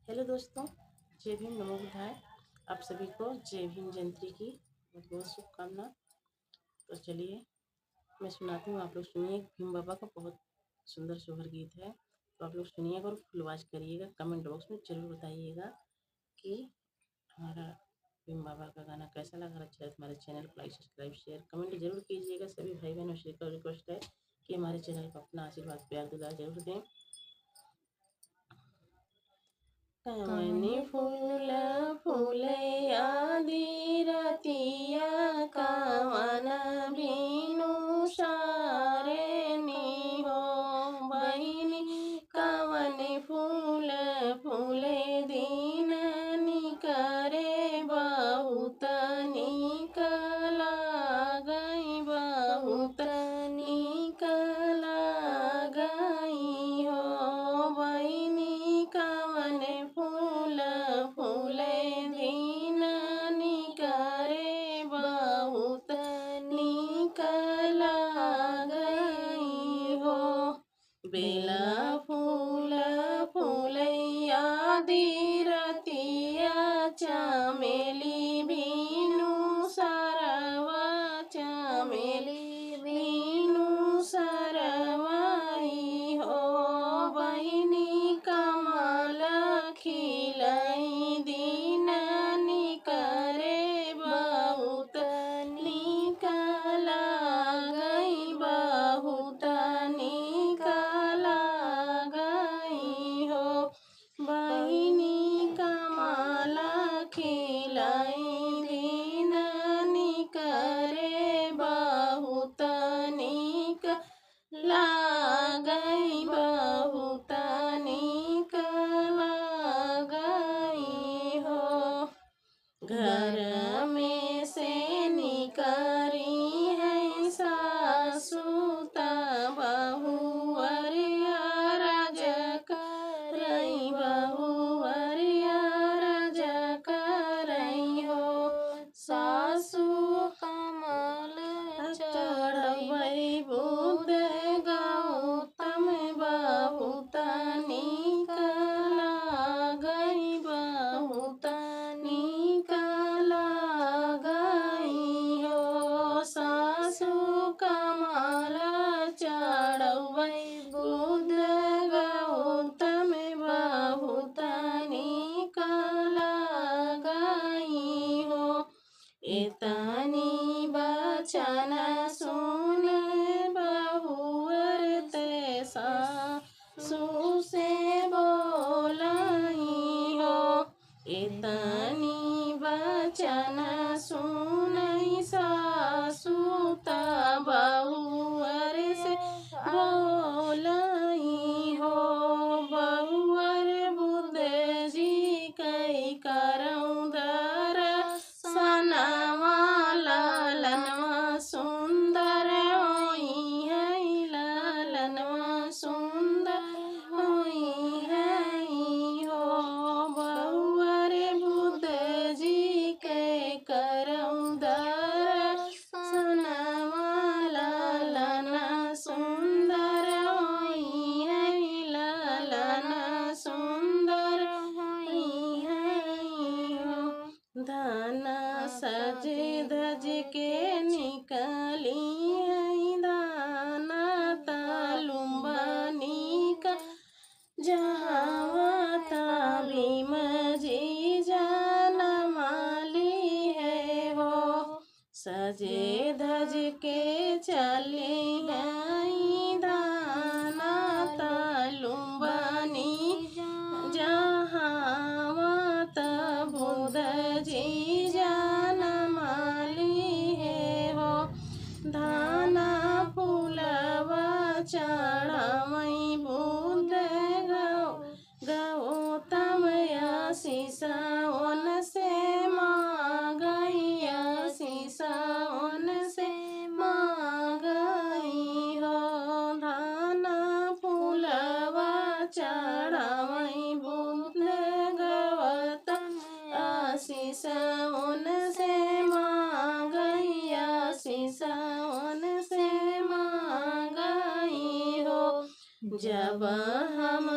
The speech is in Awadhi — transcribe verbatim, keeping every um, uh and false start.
हेलो दोस्तों, जय भीम, नमो बुद्धाय। आप सभी को जय भीम जयंती की बहुत बहुत शुभकामना। तो चलिए, मैं सुनाती हूँ, आप लोग सुनिए। भीम बाबा का बहुत सुंदर सोहर गीत है, तो आप लोग सुनिएगा और फुल वॉच करिएगा। कमेंट बॉक्स में जरूर बताइएगा कि हमारा भीम बाबा का गाना कैसा लगा। अगर अच्छा लगे तो हमारे चैनल को लाइक, सब्सक्राइब, शेयर, कमेंट जरूर कीजिएगा। सभी भाई बहनों से रिक्वेस्ट है कि हमारे चैनल को अपना आशीर्वाद, प्यार, दुलार जरूर दें। कवन फूल फूले आधी रतिया, कवन बिनु सारेनी हो बहिनी। कवन फूल फूले दिन निकरे, बहुत नीक लागै, बहुत नीक लागै हो बहिनी। कवन फूल फूले दिन निकरे, बहुत नीक लागै हो। बेला फूल फूले आधी रतिया, चमेली बिनु सरवा, चमेली बिनु सरवा ई हो बहिनी। कमल खिलै दिन निकरे, बहुत नीक लागै, बहुत नीक लागै हो बहिनी। कमल खिलै दिन निकरे, बहुत नीक लागै, बहुत नीक लागै हो। घर में से निकरी है सासु त बहुअर अरज करै, बहुअर अरज करै हो। सासु कमल चढ़बै बुद्ध गौतम, बहुत नीक लागै, बहुत नीक लागै हो। सासु कमल चढ़बै बुद्ध गौतम, बहुत नीक लागै हो। एतनी बचन सुन बहुअर ते सासु से बोलई हो। एतनी बचन सुनई सासु त बहुअर से बोलई हो। बहुअर बुद्ध जी कई करौं दरसनवा, लालनवा सुंदर होई है, लालनवा सुंदर होई है हो। बहुअर बुद्ध जी के करौं दरसनवा, लालना सुंदर होई है, लालना सुंदर होई है हो। धाना सजे धज के निकली है, धाना तालुम्बा निकल जहाँ माता भीम जी जनम लिहे हो। सजे धज के चली आई धाना तालुम्बा निकल जहाँ माता बुद्ध जी जनम लिहे हो। धाना फूलवा चढ़ावई बुद्ध गौ-, गौतम आशीष उनसे मांगई, आशीष उनसे मांगई हो। धाना फूलवा चढ़ावई बुद्ध गौतम आशीष उनसे मांगई, आशीष उनसे मांगई हो। जब हम